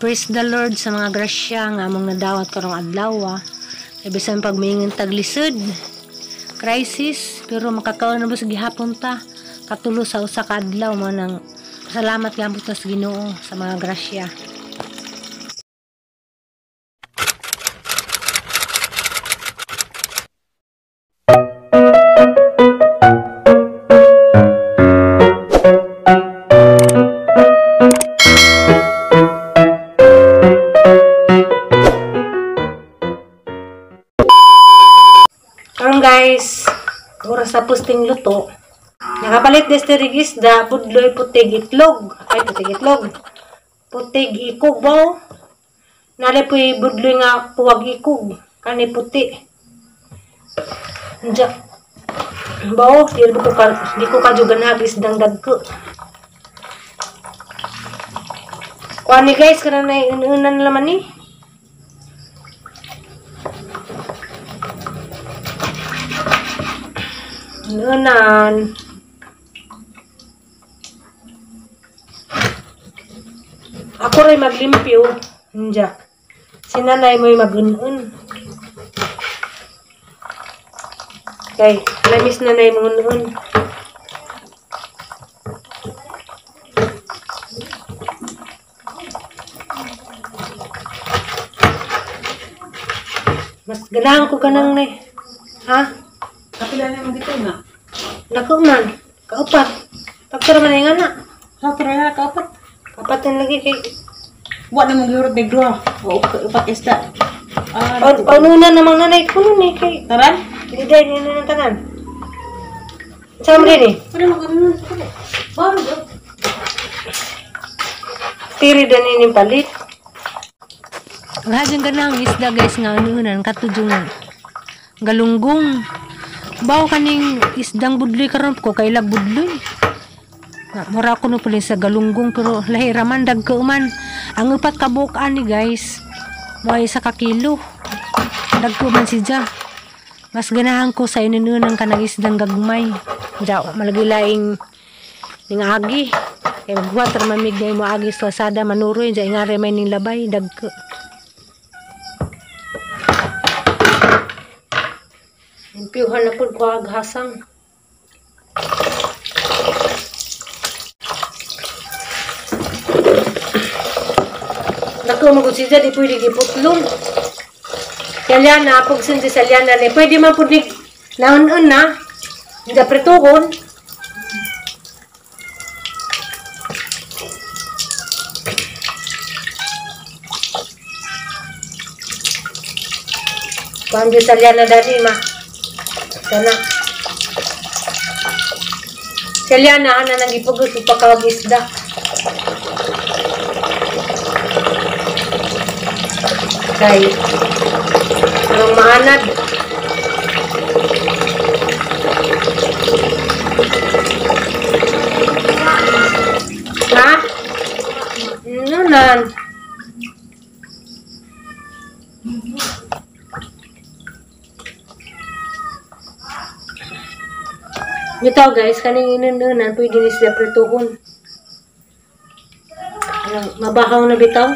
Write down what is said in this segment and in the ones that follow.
Praise the Lord sa mga grasya nga among nadawat karong adlaw. Kay bisan pag miingon taglisod, crisis, pero makakaon na ba sa gihapon ta katulo sa usa ka adlaw mo nang salamat gihapon ta sa Ginoo sa mga grasya. Karon guys, oras sa posting luto. Nakapalit des diri isda, budloy putig itlog. Ay, putig itlog. Putig ikog ba? Nalay po'y budloy nga puwag ikog. Kani puti. Diya. Bao, di ko kadyo ganahag isdang dagko. Kuha ni guys, karang naiunan laman ni. Unan. Ako rin maglimpyo. Hindi. Si nanay mo'y mag-un-un. Okay, lamis nanay mong un-un. Mas ganahan ko ka nang nay. Ha? Kapila na mong gito na. Naku man, kaupat. Pagkara man ay nga na. Ha, tara na, kaupat. Kaupat na lagi kay... Wa na mong gihurot negro ha. O, upat isda. Paununa namang nanay ko nun eh kay... Taran? Hindi dahil yun ng tanan. Saan mo din eh? Ano mo ganun? Bago. Tiri din yung palit. Ang hadyang ganang isda guys nga anunan katudjong galunggong. Bawo kaning isdang budloy karon ko kailag budloy. Mura ko no pala sa galunggong pero lahi raman dagko man. Ang upat ka buok ani guys, moay sa ka kilo. Dagko man siya. Mas ganahan ko sa inununan kanang isdang gagmay. Daw malagi laing ning agi. Kay maghuwat ra man mig mo agi sa sada manuroy ja ingare may ning labay dagko. Limpyuhan na po ko aghasang. Naku, magod siya, di pwede giputlong. Salyana, pagsun si Salyana, ni pwede man po di naon-on na. Hindi prituhon. Kuhan di Salyana dali, ma. Sana. Salyana, ana nang ipugos upakawag isda. Kay anong maanad. Ha? Nunan. Ito guys, kaning inununan, pwede ni sila prituhon. Mabahaw na bitaw.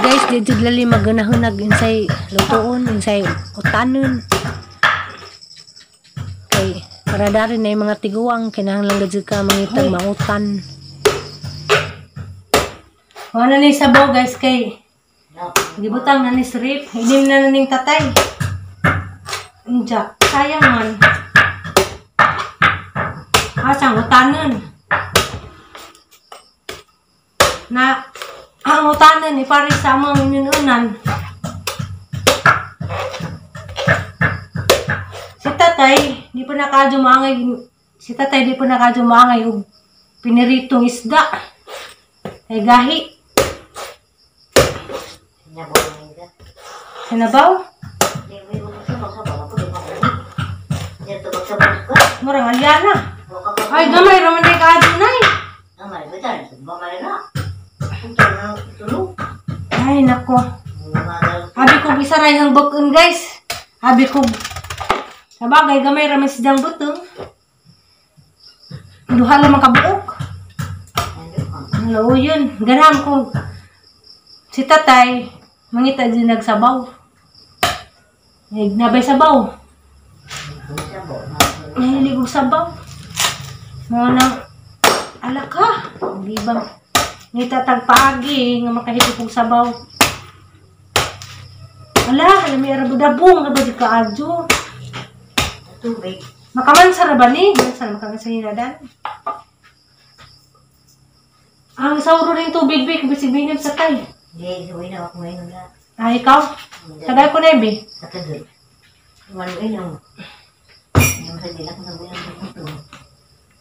Guys, di jud lali maganahunag insay lutoon, insay utanon. Kay para dari na yung mga tiguang kinahanglan gud ka mangitag mangutan. Wala ni sabaw guys kay gibutang na ni srip, inim na ning tatay. Unja, sayang man. Asang utanon. Na ang utanon ni pare sa among inununan. Si tatay, di pa nakadyo maangay. Si tatay, di pa nakadyo maangay og piniritong isda. Ay gahi. Sinabaw? Murang alyana. Ay, gamay raman ay kaadyo na eh. Ay nako. Abi ko isaray ang bukon guys. Abi ko sabagay gamay ra man sidang butong. Duha lang man kabuok. Ano yun? Ganahan ko si tatay mangita din nagsabaw. Nabay sabaw. Mahilig og sabaw. Mga nang alaka. Di ba? Ngita tagpaagi nga makahigop og sabaw. Ala, lami ra budabong ra ba di kaadyo. Tubig. Makamansa ra ba ni? Mansa makamansa ni dadan. Ang sauro rin tubig bi bisig binom sa tay. Di suwi na ako ngayon na. Ay ikaw? Tagay ko na bi. Sa kadol. Walo inom. Yung sa dilak na buyan sa puto.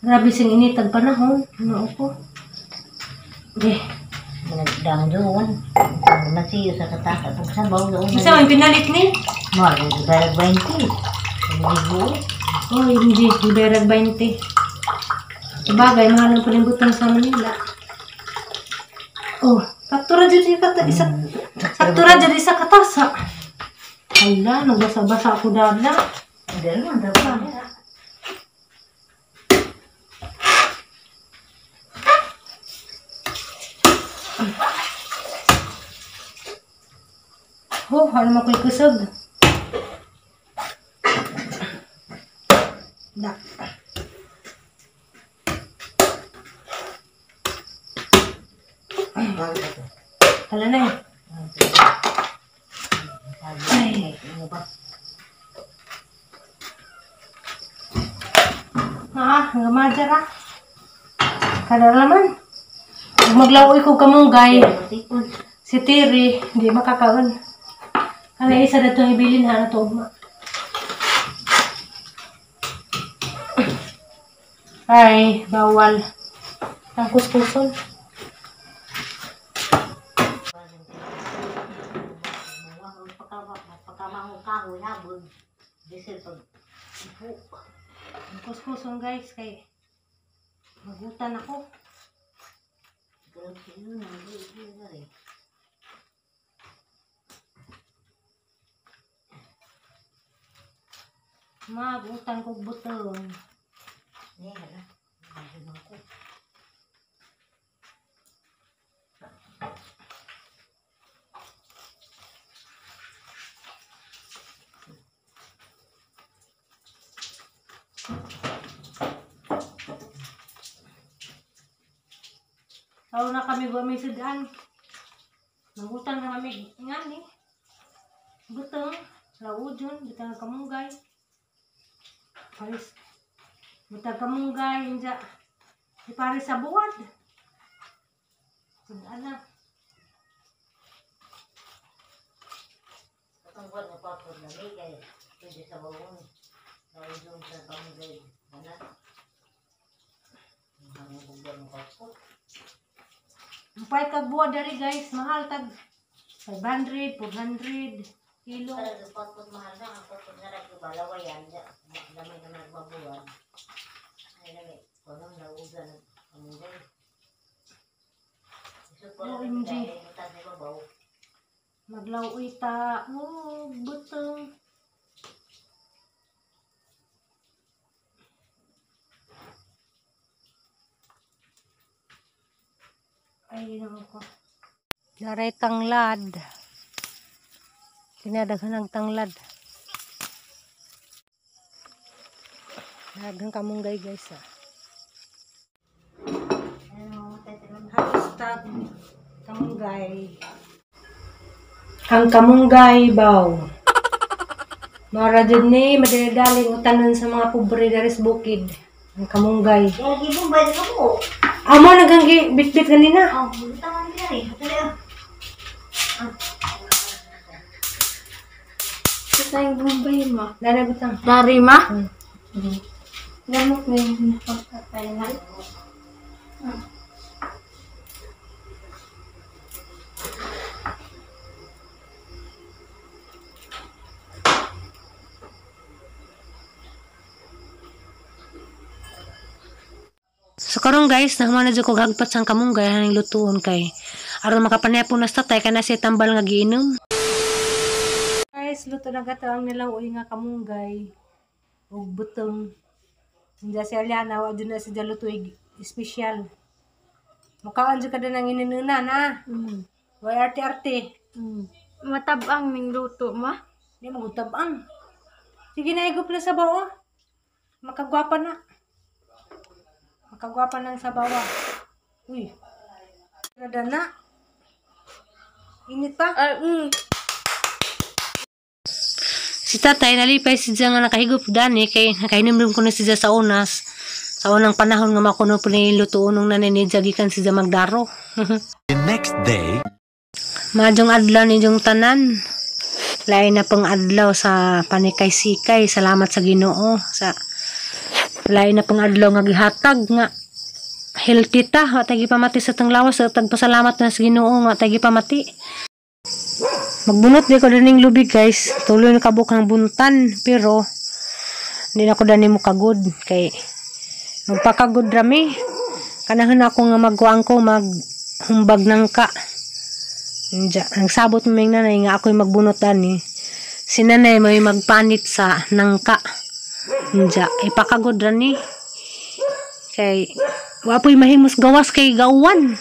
Grabe sing init ang panahon. Ano ko? Di. Nagdang doon. Nasiyo sa kataka. Pag sabaw doon. Isa man pinalit ni? Mahal, barag 20. Libo. Oh, hindi. Barag 20. Sabagay, mahal ang palibutang sa Manila. Oh, faktura dyan yung kata, isa. Faktura dyan isa katasa. Hala, nagbasa-basa ako dada. Oh, ano mo ko'y kusog? Da. Hala na eh. Ay. Ah, nga ah. Kada naman. Maglaoy ko kamunggay. Si Tiri, hindi makakaon. Ano isa na itong ibilin ha, na tugma. Ay, bawal. Ang kuskuson. Ang kuskuson guys, kay magutan ako. Magutan ko butong. Tao na kami ba may sudaan. Mangutan na kami ngani. Butong, laudyon, butang kamunggay. Paris. Butang kamunggay inja. Di pare sa buwad. Sudaan na. Katong buwad nga papod na may kay pwede sa bawon. Laudyon sa kamunggay. Ana. Ang buwad nga papod. Umpay kag buwad dari guys, mahal tag 500, 400 kilo. Pero potpot mahal na, ang potpot na rin, balawayan, dami na nagbabuwan. Ay, dami, kunong naugan, kamunggay. OMG. Maglauoy ta, oh, butong. Ay, naman ko. Daray tanglad. Kinadaghan ang tanglad. Daghan kamunggay guys ah. Hashtag kamunggay. Ang kamunggay baw. Mara jud ni madali-daling utanon sa mga pobre diri sa bukid. Ang kamunggay. Amo naganggi bitbit kanina. Oh, butangan diri. Butang Bombay ma. Dara butang. Dari ma? Gamot na yung pagkatay. So karon guys, nahuman na jud ko gagpat sang kamunggay haning lutuon kay Aron makapanayapon na sa tatay kana siya tambal nga giinom. Guys, luto na gato ang nilaw nga kamunggay ug butong. Sinja si Aliana, wa dyan na siya luto espesyal. Mukaan dyan ka din ang ininunan, ha? Way arte-arte. Matabang ning luto, ma. Hindi mo tabang. Sige na, igup na sabaw, oh. Makagwapa na. Makagwapa na ang sabaw, ah. Uy. Rada na. Init pa? Si tatay, nalipay si Diya nga nakahigup dani, kay nakainom ko na si Diya sa unas. Sa unang panahon nga makuno po ni lutuon nung nanay ni Diya, gikan si Diya magdaro. The next day. Madyong adlaw ninyong tanan. Lain na pong adlaw sa panikay-sikay. Salamat sa Ginoo. Sa lain na pong adlaw nga gihatag nga healthy ta. Wa tay gipamati sa tang lawas. Tagpasalamat na sa Ginoo nga tay gipamati. Magbunot di ko dining lubi guys. Tuloy na kabuk ng buntan. Pero hindi na ko dani mo kagod. Kay magpakagod rami. Kanahon ako nga magkuang ko maghumbag ng ka. Ang sabot mo yung nanay nga ako'y magbunot ani. Si nanay may magpanit sa nangka. Nja, ipakagod rani. Kay wapoy mahimos gawas kay gawan.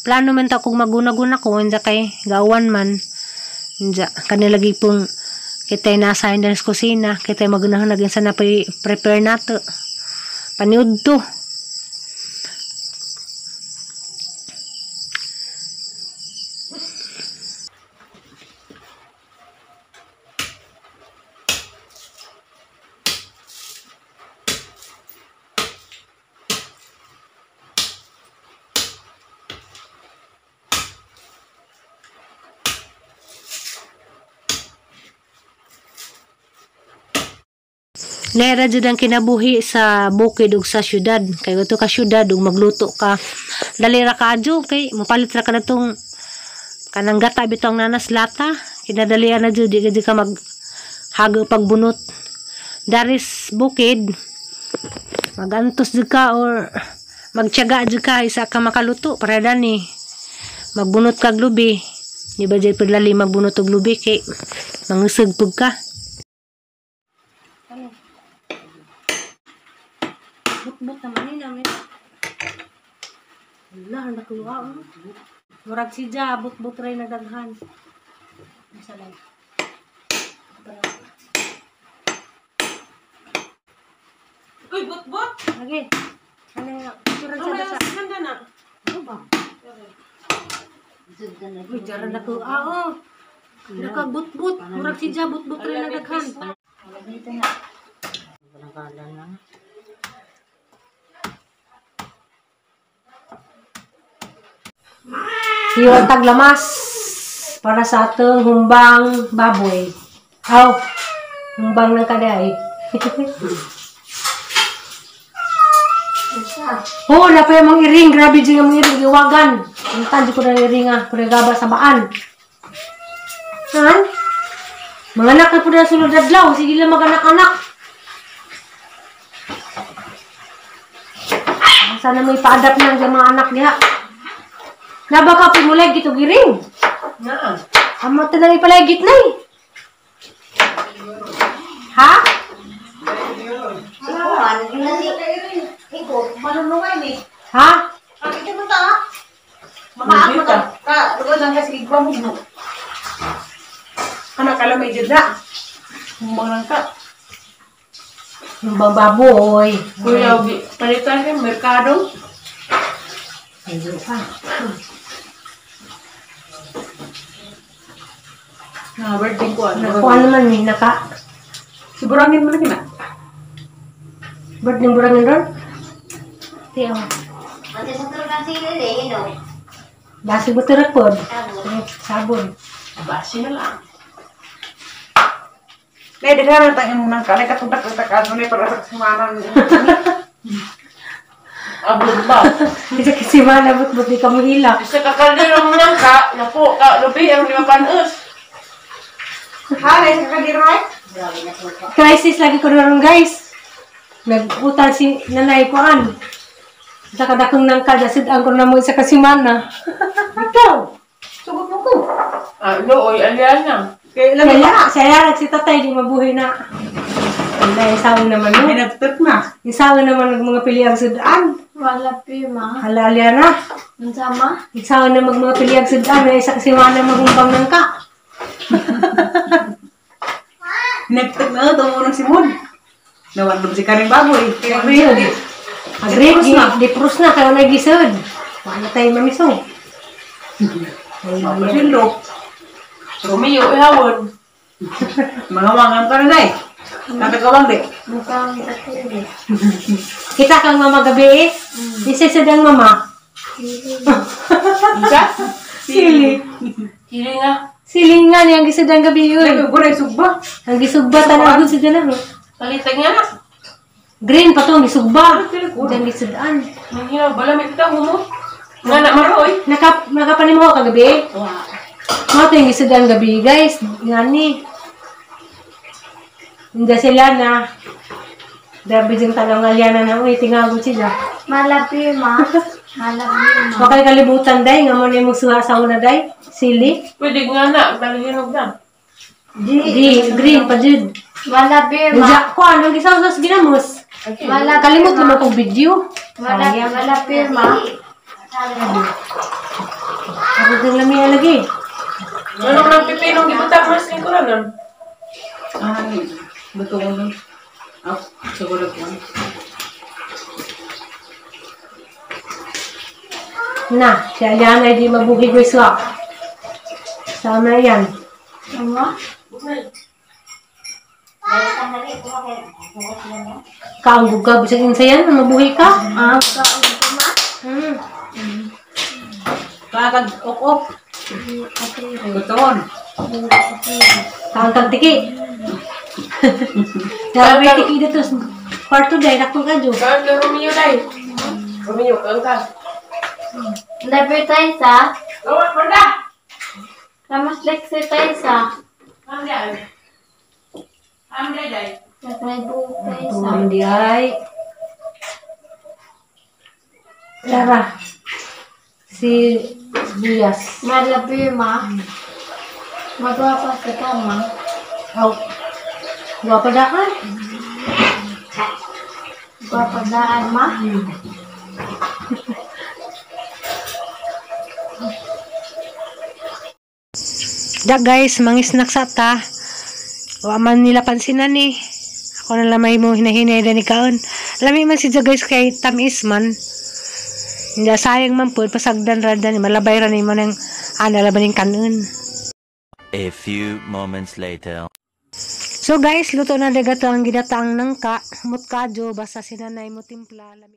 Plano man ta kung maguna-guna ko nja kay gawan man. Nja, kanilagi pong kita'y nasa sa kusina, kita'y magunahon naging sana prepare nato. Paniud to. Naira jud ang kinabuhi sa bukid ug sa syudad. Kay adto ka syudad ug magluto ka, dali ra kaadyo kay mopalit ra ka natong kanang gata bitong nanas lata. Kinadalian na jud, di ka jud ka maghago pagbunot. Daris bukid magantos jud ka or magtiyaga jud ka isa ka makaluto para dani magbunot kag lubi. Di ba jud padlali magbunot og lubi kay mangisog pug ka. But-but naman ni namin. Wala, nakuha oh. Murag si Ja, but-but rin na daghan. Isa lang. Uy, but-but! Lagi. Ano nga? Murag siya sa... Ganda na. Ano ba? Uy, jaran nakuha oh. Nakabut-but. Murag si Ja, but-but rin na daghan. Dito na. Walang na. Iwan taglamas para sa atong humbang baboy. Aw, humbang ng kaday. Oo, na pa yung mga iring. Grabe dyan yung mga iring. Iwagan. Ang di ko na iring ah. Pagkagaba sa baan. Saan? Mga anak na po na sulod adlaw. Sige lang mag-anak-anak. Sana may pa-adapt na ang mga anak niya. Nabaka po mula gito giring. Naa. Amo ta nang ipalagit na eh. Ha? Ha? Anak alam may jud na. Humbang lang ka. Humbang baboy. Kuya, palitan kay merkado. Medyo pa. Na birthday ko ano. Nakuha naman eh, naka. Siburangin mo na kina. Bird ng burangin ron? Tiyo. Ate sa tulog sila eh, no? Basi butirag po. Sabon. Sabon. Basi na lang. Nay, daghan na tayong nang kanay katudak-utak ano ni para sa kasimanan. Abot ba? Kasi kasi mana but-but di ka mahila. Isa ka kaldero mo nang ka, napo ka, lubi ang lima panos. Ha, sa kaldero ay? Crisis lagi ko naroon guys. Nag-utal si nanay ko an. Sa kadakong nang kada, sidaan ko na mo isa kasimana. Kwarto. Sugod mo ko. Ah, looy, Aliana. Kaya siya si tatay di mabuhi na. Wala, isaw naman no. Hinagtot na. Isaw naman ng mga pili ang sudan. Wala ma. Hala, Aliana. Unsa ma? Isaw na mag mga pili ang sudan. Ay, isa kasi wala magumbang ng ka. Hinagtot na, tumo ng simon. Nawandom si Karing Baboy. Kaya Agree, di prus na, kaya nagisod. Wala tayo mamisog. Mapasilo. Romeo, ihawon. Mga wangan ka na day. Nakagawang di. Mukhang tatay. Kita kang mama gabi eh. Isa sa dang mama. Isa? Sili. Sili nga. Sili nga niya ang gisadang gabi yun. Ay, gulay sugba. Ang gisugba, tanaw gud sa dyan. Palitan nga na. Green pa to, ang gisugba. Ang gisudaan. Manghinaw, balamit ka mo. Nga na maroy. Nakapanimo ka kagabi? Wow. Mga to yung gisudaan gabi, guys. Ngani. Hindi sila na. Grabe dyan tanong nga liana na, uy, tingagod sila. Malapi ma. Malapi ma. Wakay kalibutan, day. Nga mo na yung suha sa una, day. Sili. Pwede nga na, balihinog na. Di, green pa, jud. Malapi ma. Diya, ko, anong gisaw sa ginamos? Malapi Kalimot naman kong video. Wala wala ma. Ako dyan lami lagi. Anong nang pipinong gibutak mas lingkuran nun? Ay, bato ko nun. Ah, siguro ko. Na, si Aliana ay di mabuhi ko iswa. Sama yan. Ano? Kaanggog ka, bisag insa yan, mabuhi ka. Ah, kaon ko ma. Kakag ok-ok. Buton. Kaang tiki. Dara may tiki dito. Kwarto day, nakong ka jo. Kaan ka Romeo day. Romeo, kaan ka. Dapat tayo sa. Gawan mo na! Lamas leksi tayo sa. Amday. Amday day. Nakay buhok tayo sa. Hindi ay. Tara. Si Buyas. Malapi ma. Magwapa sa kama. Aw. Gwapa da ka? Gwapa daan ma. Da guys, mangisnak sa ta. Wa man nila pansinan ni. Ako na lamay mo hinahinay da ni kaon. Lami man si guys kay tamis man. Hindi sayang man po pasagdan ra dan malabay ra nimo nang ana laban ning kanon. A few moments later. So guys, luto na dagat ang ginataang nangka. Mutkadyo basta sinanay mo timpla. Lami.